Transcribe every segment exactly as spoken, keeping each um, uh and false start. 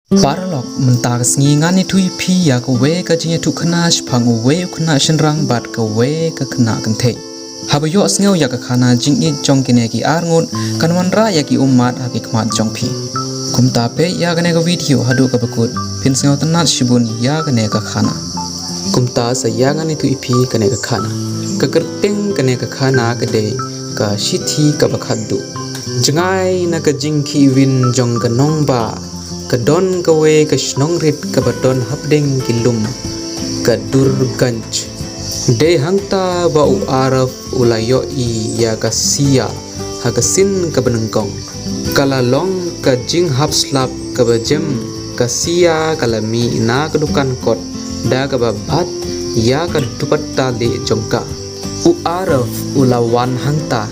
Paralok, mynta ka sngi ngan ïathuh ïa phi ïa kawei ka jingïathuhkhana shaphang uwei u khynnah shynrang bad kawei ka khynnah kynthei. Haba ïohsngew ïa ka khana jingïeit jong kine ki arngut kan wanrah ïa ki ummat ha ki khmat jong phi. Kumta peit ïa kane ka video haduh kaba kut, phin sngewtynnat shibun ïa kane ka khana. Kumta sa ïa ngan ïathuh ïa phi kane ka khana. Ka kyrteng kane ka khana ka dei ka shithi kaba khatduh. Jngai na ka jingkhih win jong ka nongbah, ka don kawei ka shnong rit kaba don hapdeng ki lum ka Durganj. Dei hangta ba u Araf u la ïohi ïa ka Sia ha ka sien kaba nyngkong. Ka la long ka jinghap slap kaba jem. Ka Sia ka la mih na ka dukan kot da kaba bat ïa ka dupatta lieh jong ka. U Araf u la wan hangta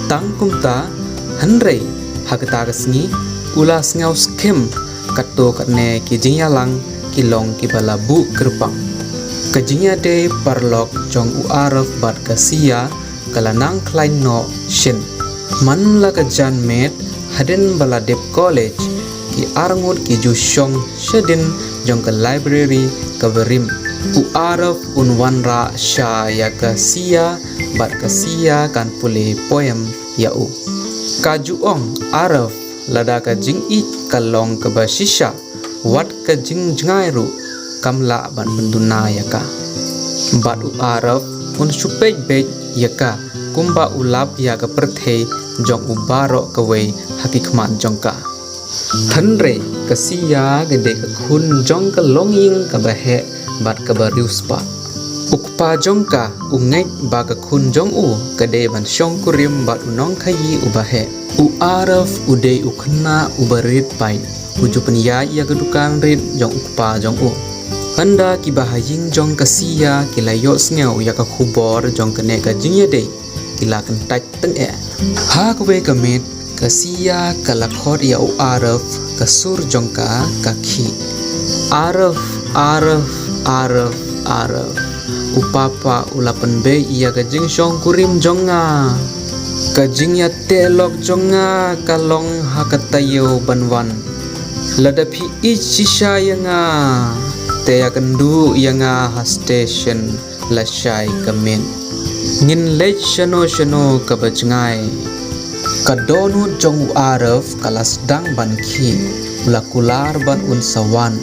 tang kumta, hynrei ha kata ka sngi u la sngew skhem katto katne ki jingïalang ki long kiba la buh kyrpang. Ka jingïadei paralok jong u Araf bad ka Sia ka la nang khlaiñ noh shen. Man la ka janmiet, hadien ba la dep college, ki arngut ki ju shong shadien jong ka library kaba rim. U Araf un wanrah sha ïa ka Sia bad ka Sia kan pule poem ïa u. Ka ju ong, Araf, lada ka jingïeit ka long kaba shisha, wat ka jingjngai ruh kam lah ban pynduna ïa ka. Bad u Araf un shu peit beit ïa ka kumba u lap ïa ka pyrthei jong u baroh kawei ha ki khmat jong ka. Hynrei ka Sia ka dei ka khun jong ka longïing kaba heh bad kaba riewspah. U kpa jong ka u ngeit ba ka khun jong u ka dei ban shongkurim bad u nongkhaïi uba heh. U Araf u dei u khynnah uba rit paid, u ju pynïaid ïa ka dukan rit jong u kpa jong u. Hynda kiba ha ïing jong ka Sia ki la ïohsngew ïa ka khubor jong kane ka jingïadei, ki la kyntait tyngeh. Ha kawei ka miet ka Sia ka la khot ïa u Araf, ka sur jong ka ka khih. Araf, Araf, Araf, Araf. U papa u la pynbeit ïa ka jingshongkurim jong nga. Ka jingïateh lok jong nga ka long ha ka taïew ban wan. Lada phi ïeit shisha ïa nga, te ïakynduh ïa nga ha station lashai ka miet. Ngin leit shano shano kaba jngai. Ka dohnud jong u Araf ka la sdang ban khih, u la kular ban un sa wan.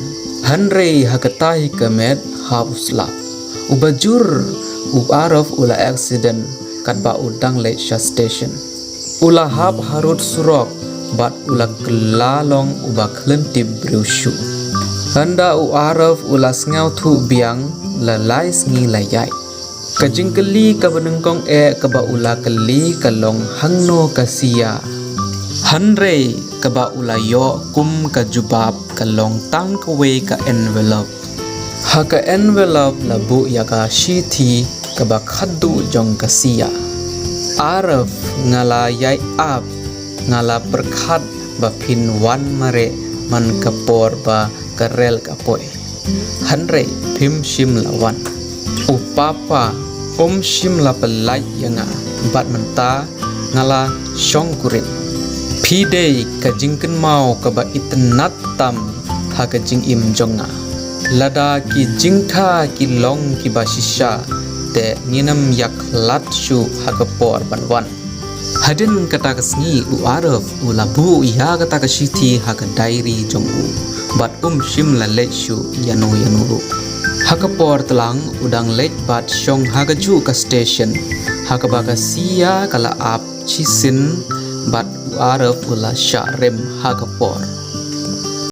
Hynrei ha kata hi ka miet hap u slap. Uba jur, u Araf u la accident katba u dang leit sha station. U la hap harud surok bad u la kylla long uba khlem tip briew shuh. Hynda u Araf u la sngewthuh biang, la lai sngi la ïaid. Ka jingkylli kaba nyngkong eh kaba u la kylli ka long hangno ka Sia. Hynrei kaba u la ïoh kum ka jubab ka long tang kawei ka envelope. Ha ka envelope la buh ïa ka shithi kaba khatduh jong ka Sia. Araf, nga la ïai ap, nga la pyrkhat ba phin wan mareh man ka por ba ka rel ka poi. Hynrei phim shym la wan. U papa um shym la pyllait ïa nga bad mynta nga la shongkurim. Phi dei ka jingkynmaw kaba itynnad tam ha ka jingim jong nga. Lada ki jingkha ki long kiba shisha, te ngin ym ïakhlad shuh ha ka por ban wan. Hadien kata ka sngi u Araf u la buh ïa kata ka shithi ha ka diary jong u bad um shym la leit shuh ïano ïano ruh. Ha ka por tlang u dang leit bad shong ha kajuh ka station ha kaba ka Sia ka la ap shisien bad u Araf u la shah rem ha ka por.